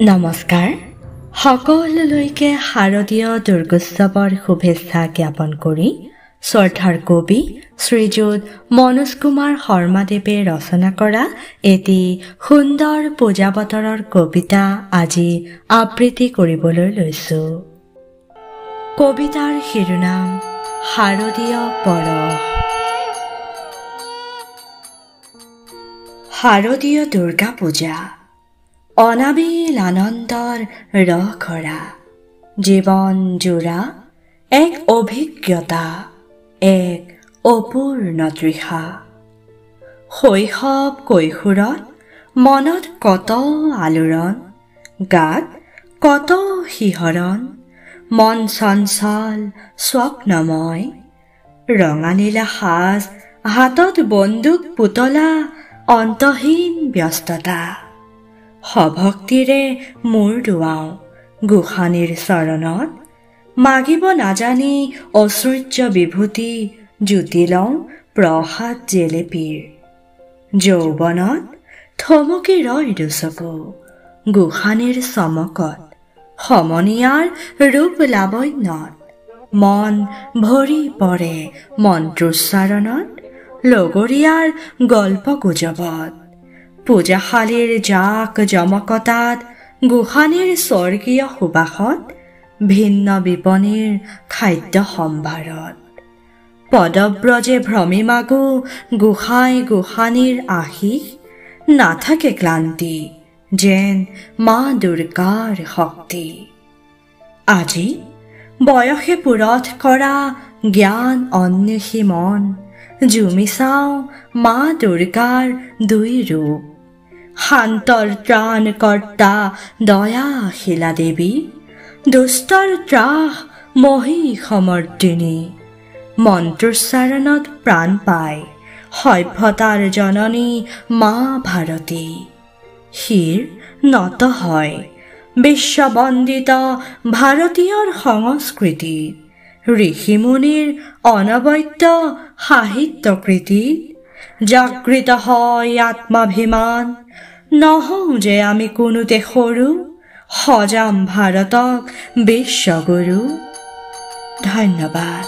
নমস্কাৰ। সকলোলৈকে শাৰদীয় দুৰ্গোৎসৱৰ শুভেচ্ছা জ্ঞাপন কৰি শ্ৰদ্ধাৰ কবি শ্ৰীযুত মনোজ কুমাৰ শৰ্মাদেৱে ৰচনা কৰা এটি সুন্দৰ পূজা বতৰৰ কবিতা আজি আবৃত্তি কৰিবলৈ লৈছোঁ। কবিতাৰ শিৰোনাম শাৰদীয় পৰশ। শাৰদীয় দুৰ্গা পূজা অনাবিল আনন্দৰ ৰহঘৰা, জীৱন জোৰা এক অভিজ্ঞতা, এক অপূৰ্ণ তৃষা। শৈশৱ কৈশোৰত মনত কত আলোড়ন, গাত কত শিহৰণ, মন চঞ্চল স্বপ্নময়। ৰঙানীলা সাজ, হাতত বন্দুক পুতলা, অন্তহীন ব্যস্ততা। সভক্তিৰে মূৰ দোৱাওঁ গোসানীৰ চৰণত, মাগিব নাজানি ঐশ্বৰ্য বিভূতি জুতি লওঁ প্ৰসাদ জেলেপীৰ। যৌৱনত থমকি ৰয় দুচকু গোসানীৰ চমকত, সমনীয়াৰ ৰূপ লাৱণ্যত, মন ভৰি পৰে মন্ত্ৰোচ্চাৰণত, লগৰীয়াৰ গল্প গুজৱত। পূজাশালীৰ জাক জমকতাত, গোসানীৰ স্বৰ্গীয় সুবাসত, ভিন্ন বিপণীৰ খাদ্য সম্ভাৰত। পদব্ৰজে ভ্ৰমি মাগো গোসাঁই গোসানীৰ আশীষ, নাথাকে ক্লান্তি যেন মা দুৰ্গাৰ শক্তি। আজি বয়সে পুৰঠ কৰা জ্ঞান অন্বেষী মন, জুমি চাওঁ মা দুৰ্গাৰ দুই ৰূপ। শান্তৰ ত্ৰাণকৰ্তা দয়াশীলা দেৱী, দুষ্টৰ ত্ৰাস মহিষমৰ্দিনী। মন্ত্ৰোচ্চাৰণত প্ৰাণ পায় সভ্যতাৰ জননী মা ভাৰতী। শিৰ নত হয় বিশ্ববন্দিত ভাৰতীয়ৰ সংস্কৃতিত, ঋষিমুনিৰ অনবদ্য সাহিত্যকৃতিত। জাগৃত হয় আত্মাভিমান, নহওঁ যে আমি কোনোতে সৰু, সজাম ভাৰতক বিশ্বগুৰু। ধন্যবাদ।